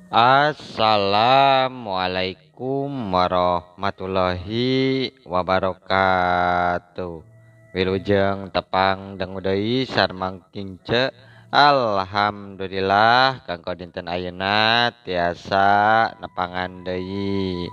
Assalamualaikum warahmatullahi wabarakatuh. Wilujeng tepang dangu deui sareng Kince. Alhamdulillah kanggo dinten ayeuna tiasa nepangan deui.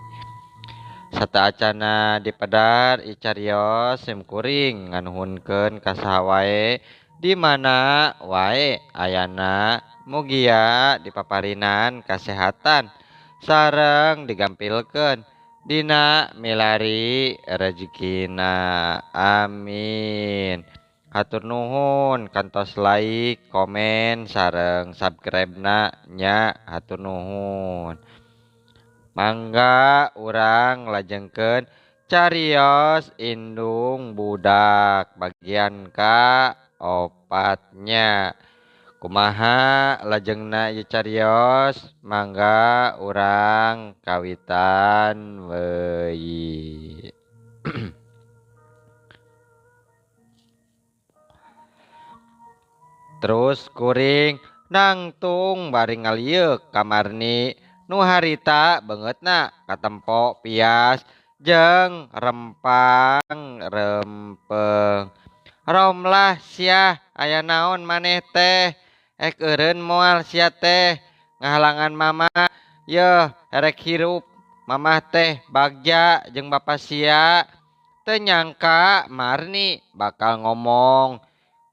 Sateuacana dipedar icarios sim kuring nganuhunkeun ka saha wae di mana wae ayana mugia dipaparinan kasehatan sareng digampilkeun dina milari rejekina, amin. Hatur nuhun kantos like, komen sareng subscribe-na nya, hatur nuhun. Mangga urang lajengkeun carios indung budak bagian ka opatnya. Kumaha lajengna ieu carios, mangga urang kawitan deui. Terus kuring nangtung bari ngalieuk ka Marni nu harita beungeutna katempo pias jeung rempang rempeng. Romlah sia aya naon maneh teh, ek eureun moal sia teh ngahalangan mama, yeuh erek hirup mamah teh bagja jeung bapa sia. Teu nyangka Marni bakal ngomong,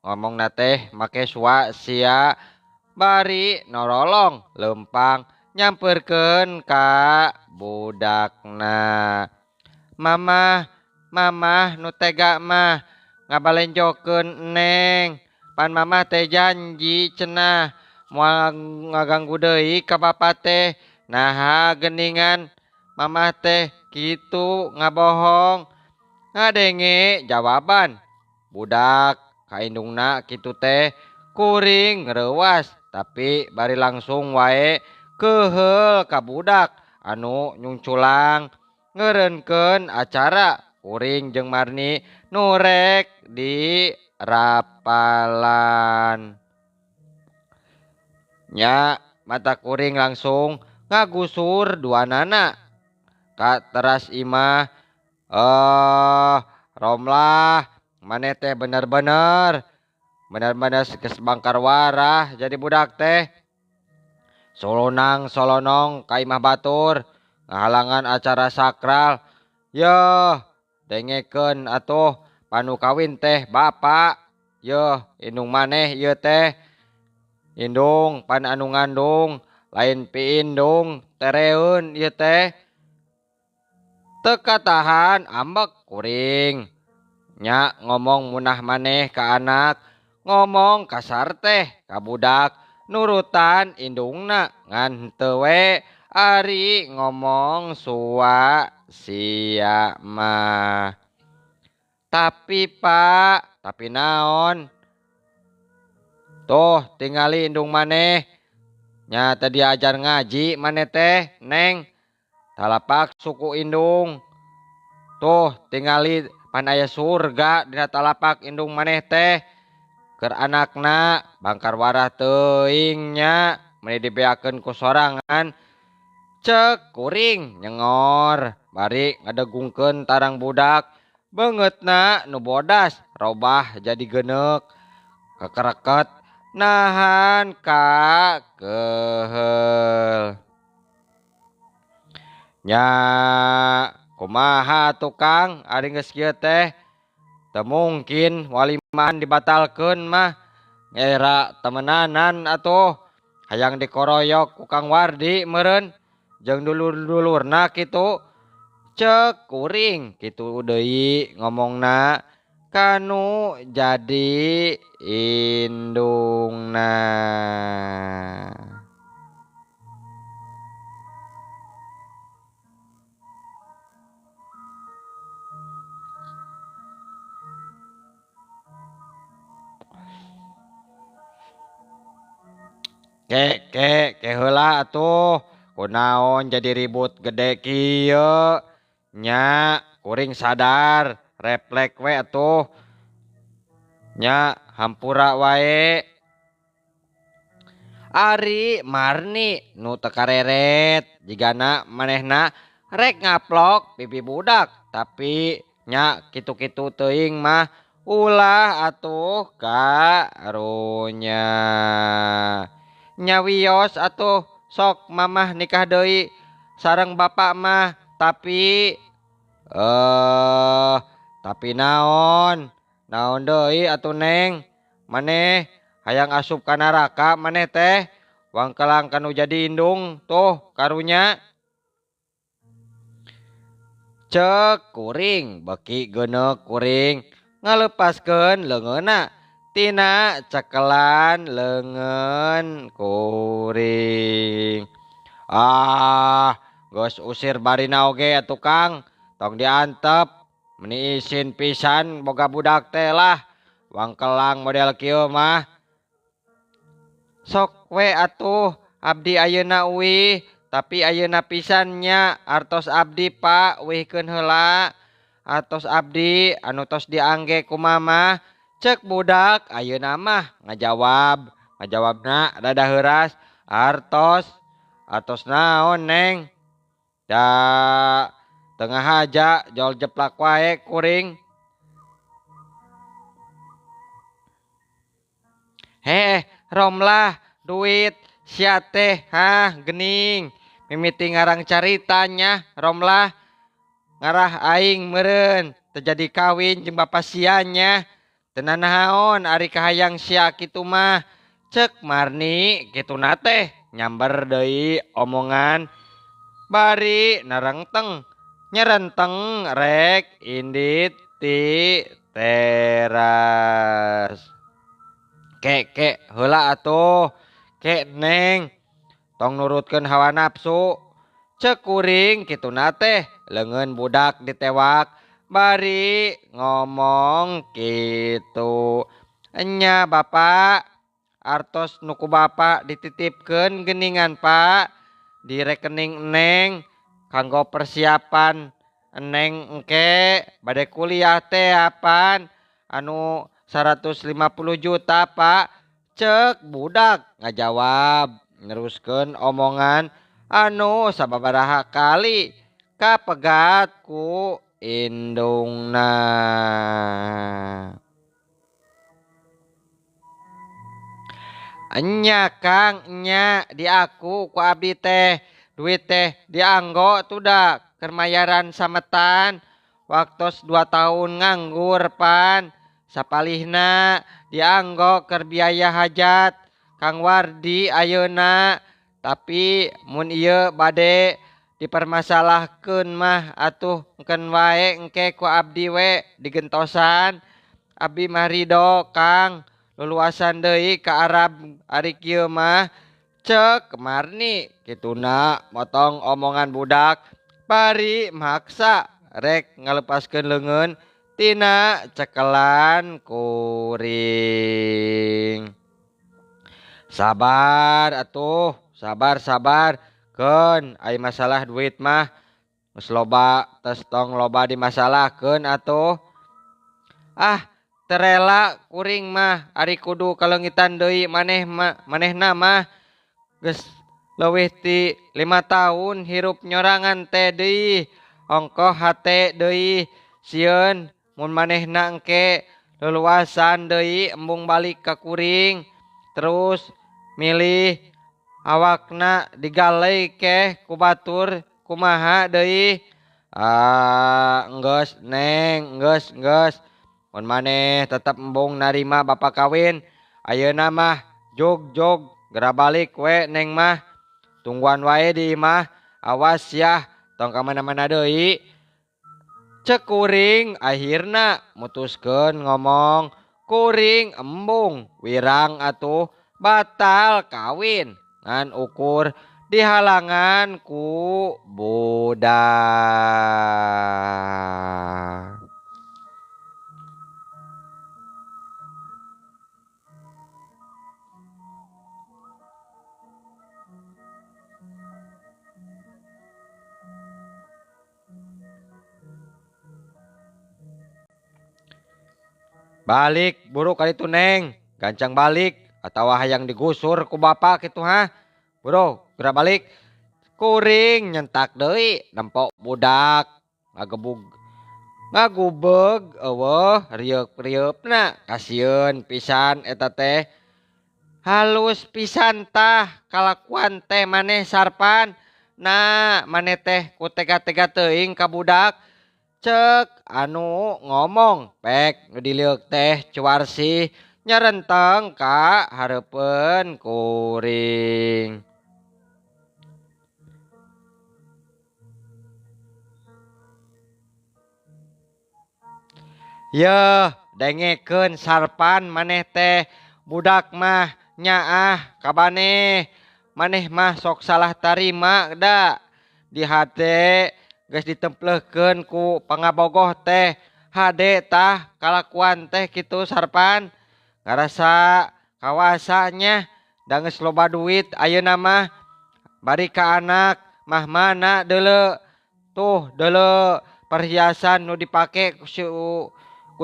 ngomongna teh make sua sia bari norolong leumpang nyamperkeun ka budakna. Mamah, mamah nu tega mah ngabalenjokeun neng, pan mamah teh janji cenah moal ngaganggu deui ka bapa teh. Naha geuningan mamah teh kitu ngabohong. Ngadenge jawaban budak ka indungna kitu teh kuring reuwas, tapi bari langsung wae keuheul ka budak anu nyungculang ngeureunkeun acara kuring jeung Marni nu rek di rapalan. Nya mata kuring langsung ngagusur duanana ka teras imah. Romlah maneh teh bener-bener geus bangkar warah jadi budak teh. Solonang solonong ka imah batur ngahalangan acara sakral. Yeuh dengekeun atuh panu kawin teh bapa. Yeuh indung maneh ieu teh, indung pan anu ngandung lain piindung tereun ieu teh. Teu katahan ambek kuring. Nya ngomong munah maneh ka anak, ngomong kasar teh ka budak nurutan indungna ngan henteu we ari ngomong sua sia mah. Tapi Pak, tapi naon? Tuh tingali indung maneh. Nya teu diajar ngaji maneh teh, Neng. Talapak suku indung. Tuh tingali pan aya surga dina talapak indung maneh teh. Keur anakna bangkar warah teuing nya meuni dibeakeun ku sorangan. Ceuk kuring nyengor bari ngadegungkeun tarang budak. Beungeutna nu bodas robah jadi geuneuk kekereket nahan ka keuheul. Nya kumaha tukang ari geus kieu teh, teu mungkin walimahan dibatalkeun mah. Era temenanan atuh hayang dikoroyok ku Kang Wardi meureun jeung dulur-dulurna kitu. Ceuk kuring kitu deui ngomongna kanu jadi indungna. Ke ke ke heula atuh kunaon jadi ribut gede kieu. Nya kuring sadar reflek we atuh. Nya hampura wae. Ari Marni nu teu kareret jigana manehna rek ngaplok pipi budak tapi nya kitu-kitu teuing mah ulah atuh karunya. Nya wios atuh sok mamah nikah deui sareng bapak mah tapi tapi naon naon deui atuh Neng maneh hayang asup ka neraka maneh teh wangkelang kanu jadi indung tuh karunya. Cek kuring beki geuneuk kuring ngalepaskeun leungeunna tina cekelan leungeun kuring. Ah geus usir barina oge atuh Kang tong diantep meni isin pisan boga budak teh lah wangkelang model kieu mah. Sok we atuh abdi ayeuna uih tapi ayeuna pisan nya artos abdi Pak uihkeun heula artos abdi anu tos diangge ku mama. Cek budak ayeuna mah ngajawab ngajawabna rada heuras artos artos naon Neng da tengah haja jol jeplak wae kuring. Heh Romlah duit sia teh hah gening mimiti ngarang caritanya Romlah ngarah aing meureun teu jadi kawin jeung bapa sia nya teu nanaon ari kahayang sia kitu mah. Cek Marni kituna teh nyamber deui omongan bari narengteng nyerenteng rek indit ti teras. Kek kek heula atuh kek Neng tong nurutkeun hawa nafsu. Cek kuring kituna teh leungeun budak ditewak bari ngomong kitu. Enya bapak artos nu ku bapak dititipkeun geuningan Pak di rekening Neng kanggo persiapan Neng engke bade kuliah teh apan anu 150 juta Pak. Cek budak ngajawab neruskeun omongan anu sababaraha kali kapegat ku indungna. Enya Kang enya diaku ku abdi teh duit teh dianggo tuh keur mayaran sametan waktos 2 tahun nganggur pan sapalihna dianggo keur biaya hajat Kang Wardi ayeuna tapi mun ieu bade dipermasalahkeun mah atuh engkeun wae engke ku abdi we digentosan abdi mah ridho Kang luluasan deui ka Arab ari kieu mah. Cek Marni kituna motong omongan budak bari maksa rek ngalepaskeun leungeun tina cekelan kuring. Sabar atuh sabar sabar keun ai masalah duit mah geus loba tes tong loba dimasalahkeun atuh. Ah terela kuring mah ari kudu kaleungitan deui maneh manehna mah geus leuwih ti 5 tahun hirup nyorangan teh deui ongkoh hate deui sieun mun manehna engke leluasan deui embung balik ka kuring terus milih awakna digalei keh ku batur kumaha deui. Ah enggeus Neng enggeus enggeus mun maneh tetep embung narima bapa kawin ayeuna mah jog-jog gera balik we Neng mah tungguan wae di imah awas yah tong ka mana-mana deui. Cek kuring akhirna mutuskeun ngomong kuring embung wirang atuh batal kawin ngan ukur dihalangan ku budak. Balik buru kali itu Neng, gancang balik. Atawa hayang digusur ku bapak kitu ha? Bro, geura balik. Kuring nyentak deui nempo budak ngagebug ngagubeg eueuh rieuk-rieupna kasieun pisan eta teh. Halus pisan tah kalakuan teh maneh Sarpan. Nah, maneh teh ku tega-tega teuing ka budak. Cek anu ngomong pek nu dilieuk teh Cuarsih nyarenteng ka hareupeun kuring. Yeuh, dengekeun Sarpan maneh teh budak mah nyaah kabaneh. Maneh mah sok salah tarima da. Di hate geus ditemplehkeun ku pangabogoh teh. Hade tah kalakuan teh kitu Sarpan. Ngarasa kawasanya da geus loba duit ayeuna mah. Bari ka anak mah mana deuleu. Tuh deuleu perhiasan nu dipake ku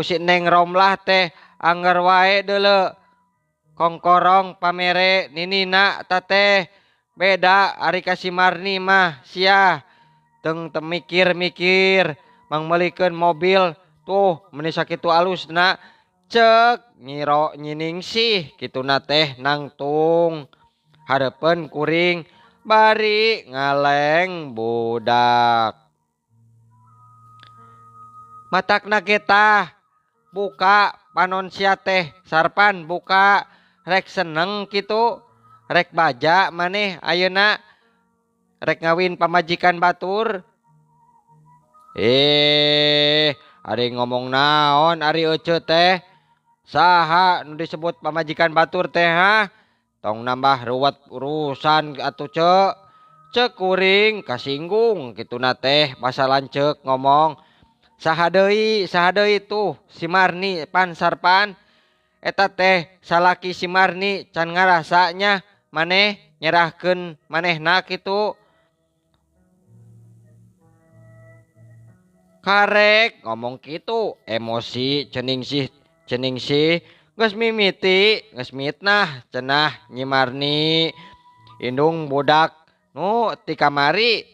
si Neng Romlah teh angger wae deuleu. Kongkorong pamere ninina tateh beda ari ka si Marni mah sia teng temikir-mikir mangmeulikeun mobil tuh meuni sakitu alusna cek nyiro nyiningsih kituna teh nangtung hareupeun kuring bari ngaleng budak. Matakna ge tah buka panon sia teh Sarpan buka rek seneng kitu rek baja maneh ayeuna rek ngawin pamajikan batur. Ari ngomong naon ari ece teh saha nu disebut pamajikan batur teh ha? Tong nambah ruwet urusan atuh cek. Cek kuring kasinggung kituna teh basa lanceuk ngomong. Saha deui tuh si Marni pan Sarpan. Eta teh salaki si Marni can ngarasanya maneh nyerahkeun manehna kitu. Karek ngomong kitu emosi ceningsih geus mimiti geus mitnah cenah Nyi Marni. Indung budak nu ti kamari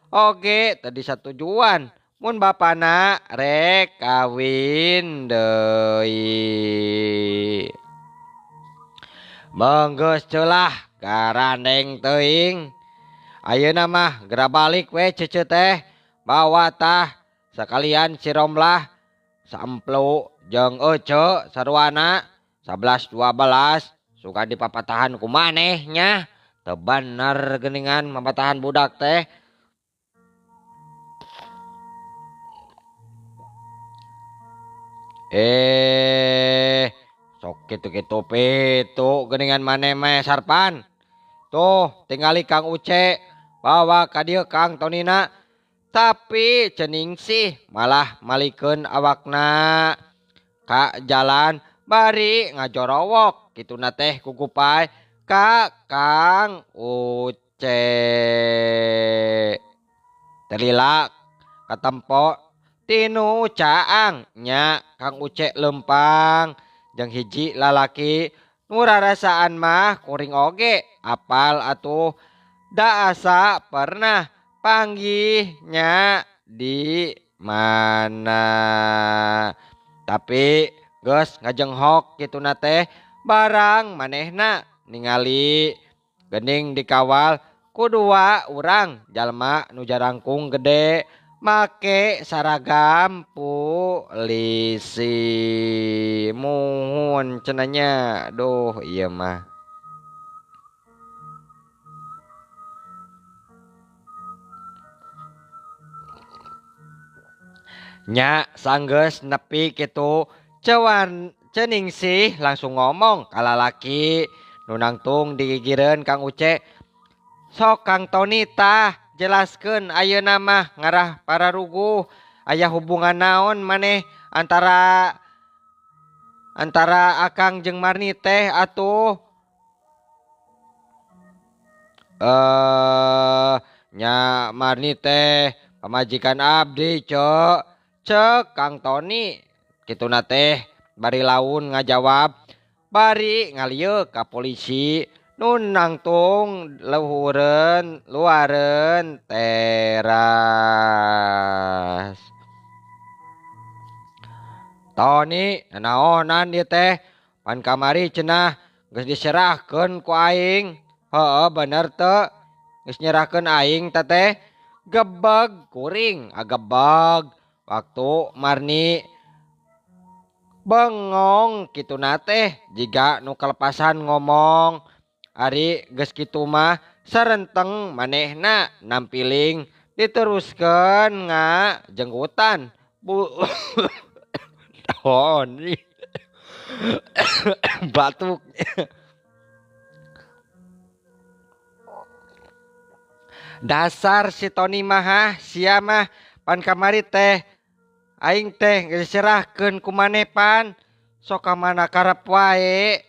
oge tadi satujuan mun bapana rek kawin deui. Menggeus celah garandeng teuing. Ayeuna mah geura balik we cece teh. Bawa tah sakalian si Romlah saemplu jeung ece sarwana 11-12 suka dipapatahan ku maneh nya. Teu bener geuningan mapatahan budak teh. Sok kitu-kitu pitu geuningan maneh mah Sarpan. Tuh tingali Kang Uce bawa ka dieu Kang Tonina. Tapi ceningsih malah malikeun awakna ka jalan bari ngajorowok kituna teh kukupai ka Kang Uce. Terlila katempo tinu caang nya Kang Uce lempang jeung hiji lalaki nu rarasaan mah kuring oge apal atuh da asa pernah panggihnya di mana. Tapi geus ngajenghok kituna teh barang manehna ningali geuning dikawal ku dua urang jalma nu jarangkung gede make saragam polisi. Muhun cenanya duh ieu mah. Nya sanggeus nepi kitu cewan ceningsih langsung ngomong ka lalaki nu nangtung digigireun Kang Uce. Sok Kang Toni tah jelaskeun ayeuna mah ngarah pararuguh aya hubungan naon maneh antara Akang jeung Marni teh atuh. Nya Marni teh pamajikan abdi cek. Cek Kang Toni kituna teh bari laun ngajawab. Bari ngalieuk ka polisi nu nangtung luhureun luareun teras. Toni nanaonan ieu teh pan kamari cenah geus diserahkeun ku aing. Heueuh bener teu geus nyerahkeun aing teh teh gebeg kuring agebeg waktu Marni bengong kituna teh jiga nu kelepasan ngomong. Ari geus kitu mah sarenteng manehna nampiling diteruskeun ngajenggutan Bu Toni batuk. Dasar si Toni mah sia mah pan kamari teh aing teh geus diserahkeun ku maneh pan sok ka mana karep wae.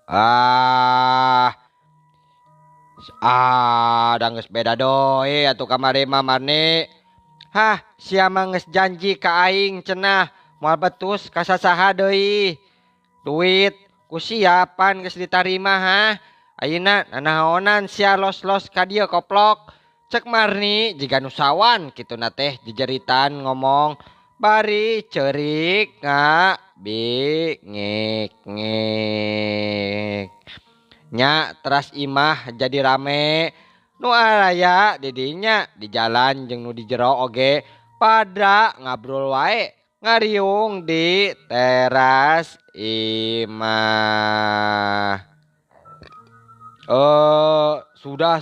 Da geus beda deui atuh kamari mah Marni. Hah, sia mah geus janji ka aing cenah moal betus ka sasaha deui. Duit ku sia pan geus ditarima hah. Ayeuna nanaonan sia los-los ka dieu koplok. Cek Marni jiga nu sawan kituna teh jejeritan ngomong bari ceurik ngabingik-ngik. Nya teras imah jadi rame nu araya di dinya di jalan jeung nu di jero oge pada ngabrul wae ngariung di teras imah. Sudah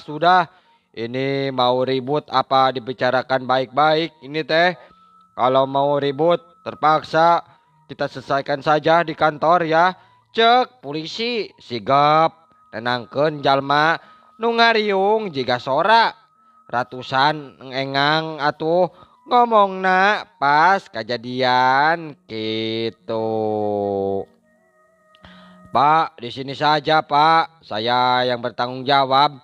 ini mau ribut apa dibicarakan baik-baik ini teh. Kalau mau ribut terpaksa kita selesaikan saja di kantor ya. Cek polisi sigap nenangkeun jalma nu ngariung jiga sora ratusan engang atuh ngomongna pas kejadian gitu. Pak, di sini saja Pak, saya yang bertanggung jawab.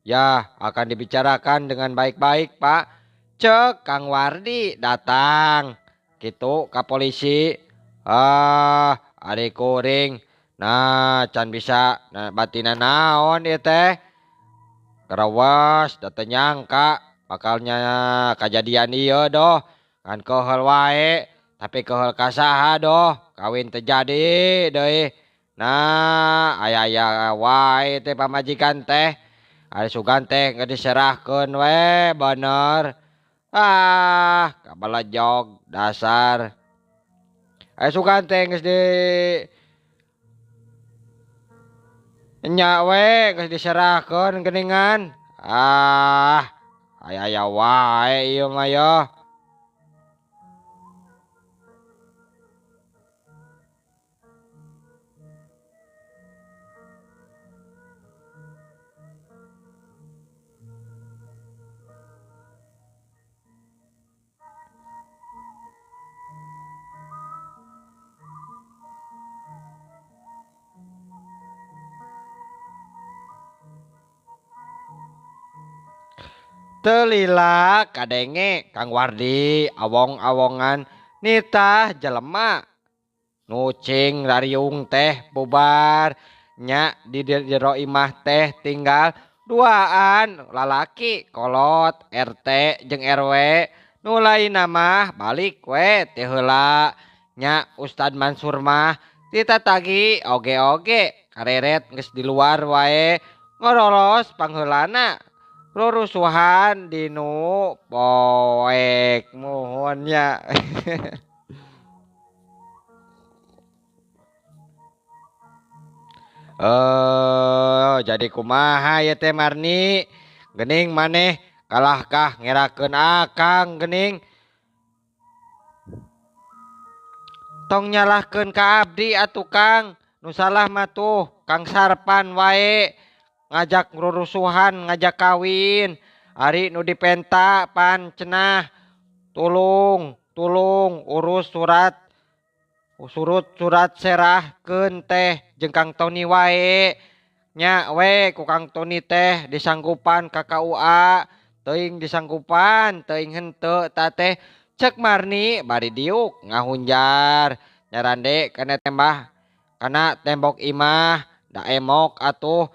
Ya, akan dibicarakan dengan baik-baik Pak. Cek Kang Wardi datang gitu ka polisi. Ari kuring. Nah, can bisa nah, batina naon ieu teh. Kerawas da teu nyangka bakalnya kajadian ieu doh. Ngan keheul wae, tapi keheul ka saha doh, kawin teu jadi deui. Nah, aya-aya wae teh pamajikan teh. Ari sugan teh geus diserahkeun we bener. Kabalejog dasar. Ari sugan teh geus di nya we geus diserahkeun geuningan. Aya-aya wae ieu mah yoh. Telila kadenge Kang Wardi awong-awongan nitah jelema nucing rariung teh bubar nya di jero imah teh tinggal duaan lalaki kolot RT jeung RW nu lainna mah balik we teh heula nya Ustad Mansur mah ditatagi oge-oge kareret geus di luar wae ngorolos pangheulana rurusuhan dinu poek muhunnya. Jadi kumaha ya teh Marni gening maneh kalahkah ngerakeun akang gening tong nyalahkeun ka abdi atuh Kang nu salah mah tuh Kang Sarpan wae ngajak rurusuhan ngajak kawin ari nu dipenta pan cenah tulung tulung urus surat surut surat serahkeun teh jeung Kang Toni wae nya we ku Kang Toni teh disanggupan ka KUA teuing disanggupan teuing henteu ta teh cek Marni bari diuk ngahunjar nyarande kana tembah kana tembok imah da emok atuh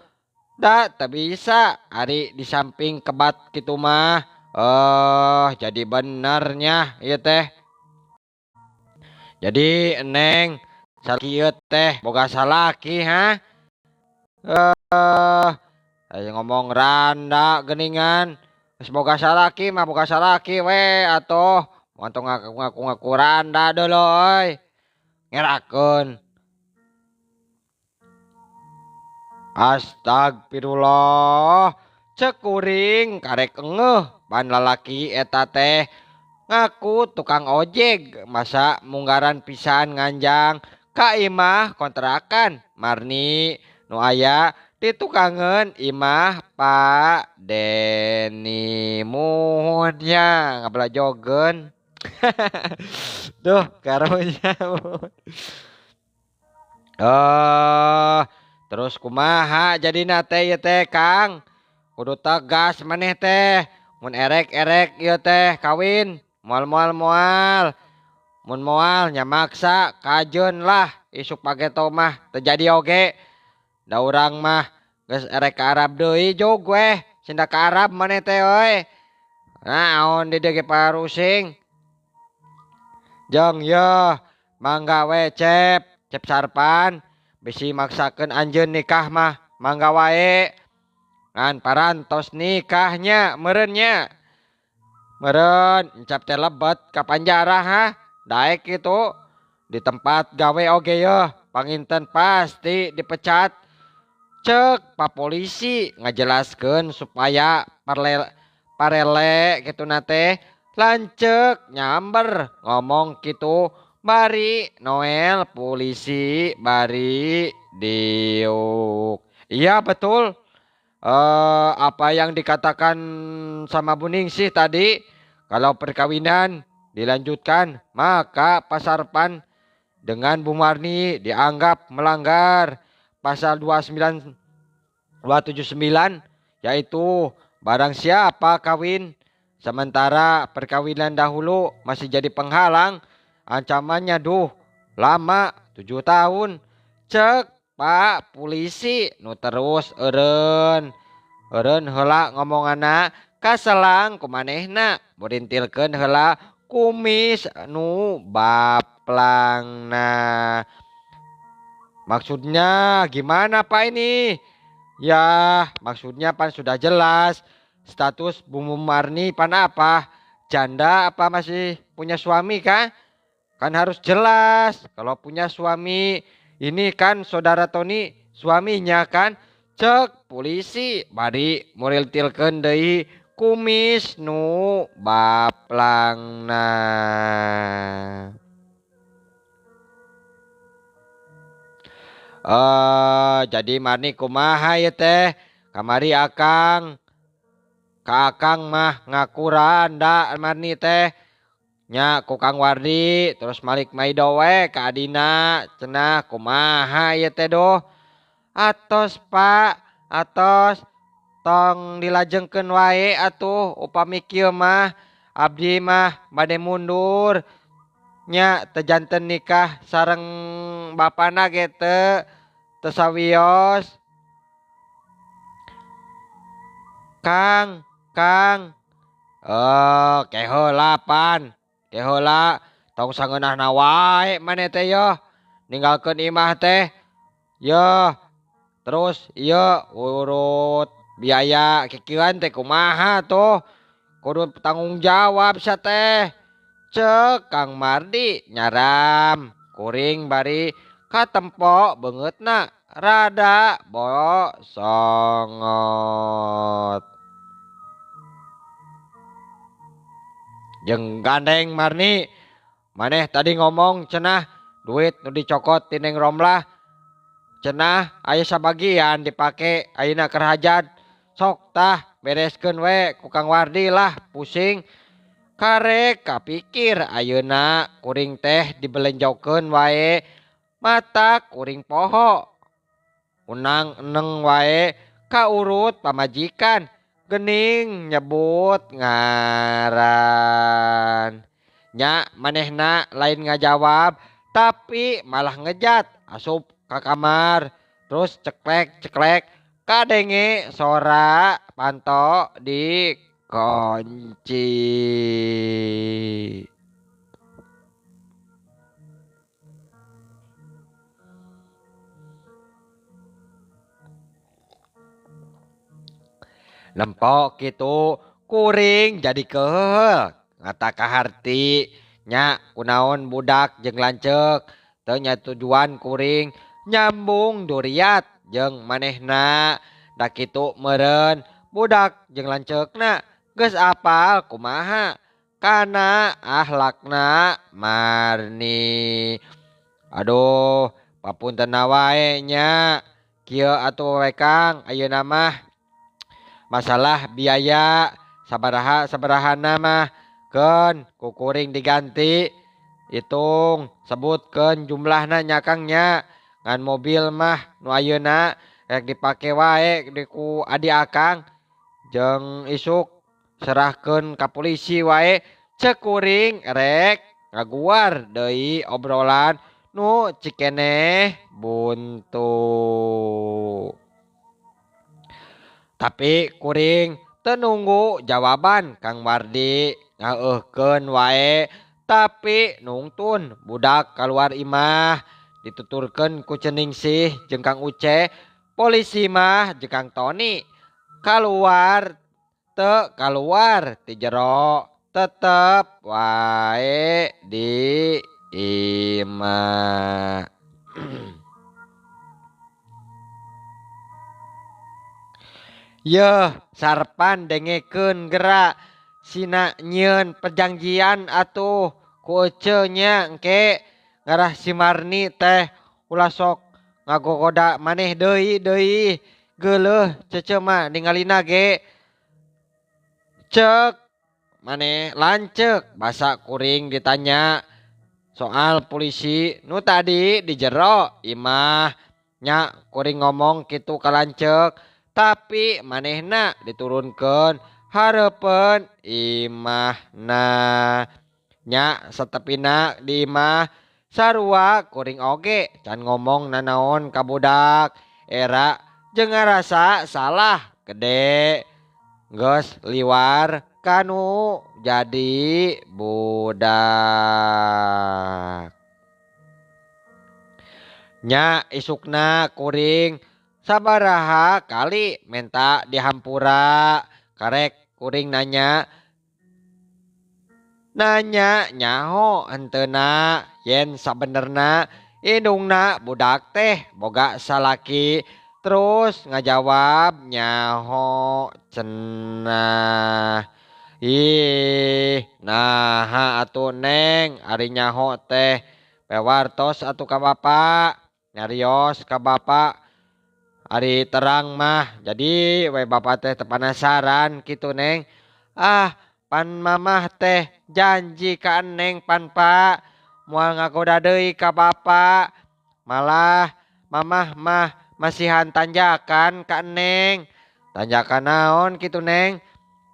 da teu bisa ari di samping kebat kitu mah. Jadi benernya ieu teh. Jadi Neng salaki ieu teh boga salaki ha? Aya ngomong randa geuningan. Geus boga salaki mah boga salaki we atuh. Moal tong ngaku-ngaku randa deuleu euy. Ngerakeun. Astagfirullah, cek kuring karek engeuh pan lalaki eta teh ngaku tukang ojek masa munggaran pisan nganjang ka imah kontrakan Marni nu aya ditukangeun imah Pak Deni muhunnya ngabelajogeun. Duh karunya. Terus kumaha jadina teh ieu teh Kang? Kudu tegas maneh teh. Mun erek-erek ieu teh kawin, moal-moal moal. Mun moal nya maksa kajeun lah isuk pageto mah teu jadi oge. Da urang mah geus erek ka Arab deui jug weh, cinda ka Arab maneh teh euy. Naon di dieu ge parusing. Jeung yeuh mangga we Cep, Cep Sarpan bisi maksakeun anjeun nikah mah mangga wae. Ngan parantos nikahnya meureun nya. Meureun encap teh lebet ka panjara ha, daek kitu. Di tempat gawe oge yeuh panginten pasti dipecat. Cek Pak Polisi ngajelaskeun supaya parele kituna teh lanceuk nyamber ngomong kitu bari Noel polisi bari diuk. Iya betul. Apa yang dikatakan sama Bu Ningsih tadi, kalau perkawinan dilanjutkan maka Pak Sarpan dengan Bu Marni dianggap melanggar pasal 279 yaitu barang siapa kawin sementara perkawinan dahulu masih jadi penghalang, ancamannya duh lama 7 tahun. Cek Pak Polisi nu terus eureun eureun heula ngomonganna kaselang kumanehna murintilkeun heula kumis nu baplangna. Maksudnya gimana Pak ini? Ya maksudnya pan sudah jelas status Bu Marni pan apa? Janda apa masih punya suami kah? Kan harus jelas kalau punya suami. Ini kan saudara Tony suaminya kan? Cek polisi bari muriltilkeun deui kumis nu baplangna. Jadi Marni kumaha ieu teh? Kamari akang ka akang mah ngaku randa Marni teh. Nya ku Kang Wardi terus Malik Maido we ka adina cenah kumaha ieu teh doh. Atos Pak, atos tong dilajengkeun wae atuh upami kieu mah abdi mah bade mundur. Nya teu janten nikah sareng bapana ge teu sawios. Kang, Kang. Keheula pan. Keheula tong sangeunahna wae maneh teh yeuh. Ninggalkeun imah teh. Yeuh. Terus ieu urut biaya kikieuan teh kumaha tuh. Kudu tanggung jawab sia teh. Cek Kang Mardi nyaram kuring bari katempo beungeutna rada bosongot. Jeung gandeng Marni maneh tadi ngomong cenah duit nu dicokot ti Neng Romlah cenah aya sabagian dipake ayeuna keur hajat. Sok tah bereskeun we ku Kang Wardi lah pusing. Karek kapikir ayeuna kuring teh dibelenjokeun wae mata kuring poho. Unang eneng wae kaurut pamajikan gening nyebut ngaran. Nya manehna lain ngajawab tapi malah ngejat asup ka kamar terus ceklek ceklek kadenge sora panto dikunci. Nempok kitu kuring jadi keuheul ngata kaharti nya kunaon budak jeung lanceuk teu nya tujuan kuring nyambung duriat jeung manehna da kitu meureun budak jeung lanceukna geus apal kumaha kana ahlakna Marni. Aduh papuntenna wae nya kieu atuh we Kang ayeuna mah masalah biaya sabaraha sabarahana mah keun ku kuring diganti hitung sebutkeun jumlahna nya Kang nya ngan mobil mah nu ayeuna rek dipake wae di ku adi akang jeung isuk serahkeun ka polisi wae ceuk kuring rek ngaguar deui obrolan nu cikeneh buntu. Tapi kuring teu nunggu jawaban Kang Wardi ngaeuhkeun wae tapi nungtun budak kaluar imah dituturkeun ku Ceningsih jeung Kang Uce polisi mah jeung Kang Toni kaluar teu kaluar ti jero tetep wae di imah. Yeuh sarpan dengekeun geura sina nyieun perjanjian atuh ku eceu nya engke ngarah si Marni teh ulah sok ngagogoda maneh deui deui geuleuh cece mah ningalina ge ceuk maneh lanceuk basa kuring ditanya soal polisi nu tadi di jero imah nya kuring ngomong kitu ka lanceuk tapi manehna diturunkeun hareupeun imahna nya satepina di imah sarua kuring oge can ngomong nanaon ka budak era jeung ngarasa salah gede geus liwar kanu jadi budak. Nya isukna kuring sabaraha kali menta dihampura karek kuring nanya nanya nyaho henteuna yen sabenerna indungna budak teh boga salaki terus ngajawab nyaho cenah. Ih naha atuh Neng ari nyaho teh pewartos atuh ka bapak nyarios ka bapak ari terang mah jadi we bapak teh teu panasaran kitu Neng. Ah pan mamah teh janji ka Neng pan Pak moal ngagoda deui ka bapak malah mamah mah masihan tanjakan ka Neng. Tanjakan naon kitu Neng?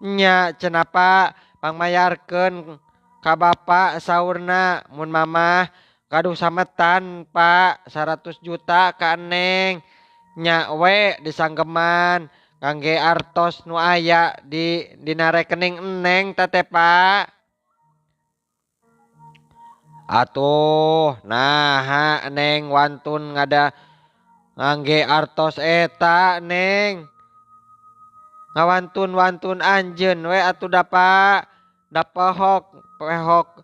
Nya cenah Pak pangmayarkeun ka bapak saurna mun mamah gaduh sametan Pak 100 juta ka Neng. Nya we disanggeman kangge artos nu aya di dina rekening Neng teh Pak. Atuh naha Neng wantun ngada ngangge artos eta Neng ngawantun-wantun anjeun we atuh da Pak da pohok pehok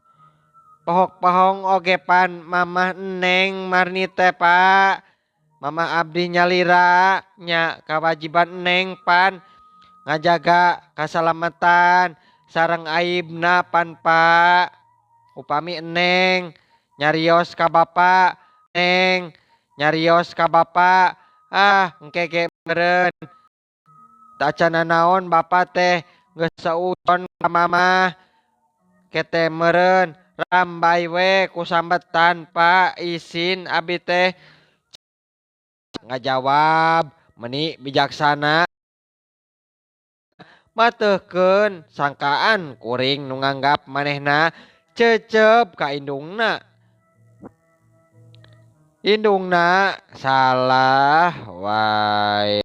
pohok pahong oge pan mamah Neng Marni teh Pak. Mama abdi nyalira nya kawajiban Neng pan ngajaga kasalamatan sareng aibna pan Pak. Upami Neng nyarios ka bapak Neng nyarios ka bapak ah engke ge meureun tacan naon bapak teh geus sauton ka mamah kete meureun rambay we ku sambetan Pak isin abi teh ngajawab meni bijaksana mateuhkeun sangkaan kuring nu nganggap manehna cecep ka indungna. Indungna salah wae.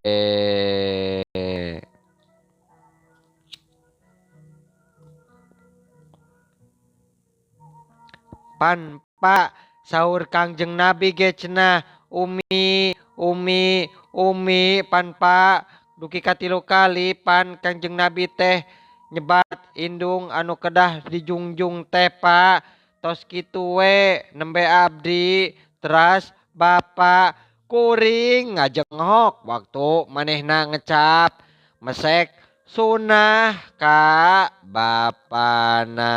Pan Pak saur Kangjeng Nabi ge cenah umi umi umi pan Pak dugi ka 3 kali pan Kangjeng Nabi teh nyebat indung anu kedah dijungjung teh Pak. Tos kitu we nembe abdi teras bapak kuring ngajenghok waktu manehna ngecap mesek sunah ka bapana.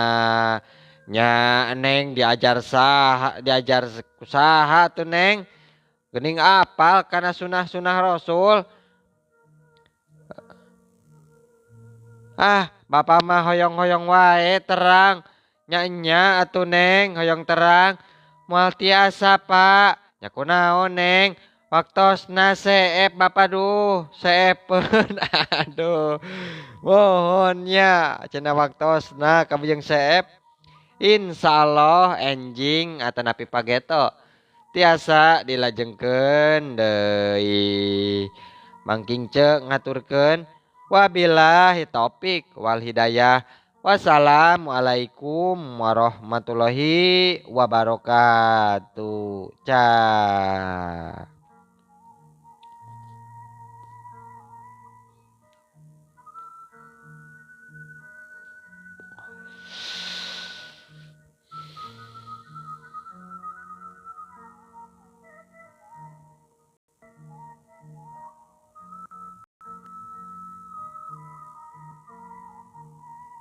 Nya Neng diajar saha, diajar saha tuh Neng geuning apal kana sunah-sunah Rasul. Ah bapak mah hoyong-hoyong wae terang nya nya atuh Neng hoyong terang moal tiasa Pak. Nya kunaon Neng waktosna seep bapak duh seepeun. Aduh mohon nya cenah waktosna kabujeng seep. Insyaallah enjing atanapi pageto tiasa dilajengkeun deui. Mangking ce ngaturkeun wabillahi taufik wal hidayah. Wassalamualaikum warahmatullahi wabarakatuh. Cah.